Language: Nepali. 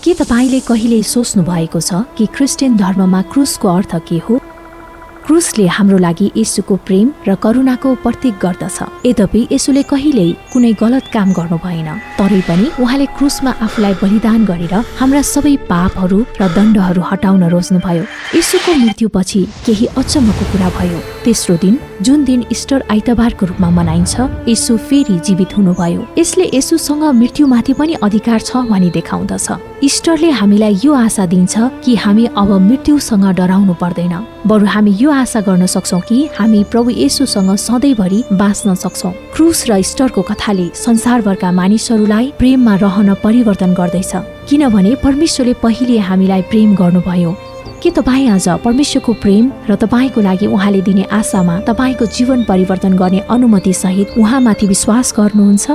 के तपाईले कहिले सोच्नु भएको छ कि क्रिस्चियन धर्ममा क्रुसको अर्थ के हो? क्रुसले हाम्रो लागि येशूको प्रेम र करुणाको प्रतीक गर्दछ। यद्यपि येशूले कहिल्यै कुनै गलत काम गर्नु भएन, तरै पनि उहाँले क्रुसमा आफूलाई बलिदान गरेर हाम्रा सबै पापहरू र दण्डहरू हटाउन रोज्नुभयो। येशूको मृत्युपछि केही अचम्मको कुरा भयो। तेस्रो दिन, जुन दिन इस्टर आइतबारको रूपमा मनाइन्छ, येशू फेरि जीवित हुनुभयो। यसले येशूसँग मृत्युमाथि पनि अधिकार छ भनी देखाउँदछ। इस्टरले हामीलाई यो आशा दिन्छ कि हामी अब मृत्युसँग डराउनु पर्दैन, बरु हामी यो आशा गर्न सक्छौं कि हामी प्रभु येशूसँग सधैँभरि बाँच्न सक्छौं। क्रुस र इस्टरको कथाले संसारभरका मानिसहरूलाई प्रेममा रहन परिवर्तन गर्दैछ, किनभने परमेश्वरले पहिले हामीलाई प्रेम गर्नुभयो। के तपाईँ आज परमेश्वरको प्रेम र तपाईँको लागि उहाँले दिने आशामा तपाईँको जीवन परिवर्तन गर्ने अनुमति सहित उहाँमाथि विश्वास गर्नुहुन्छ?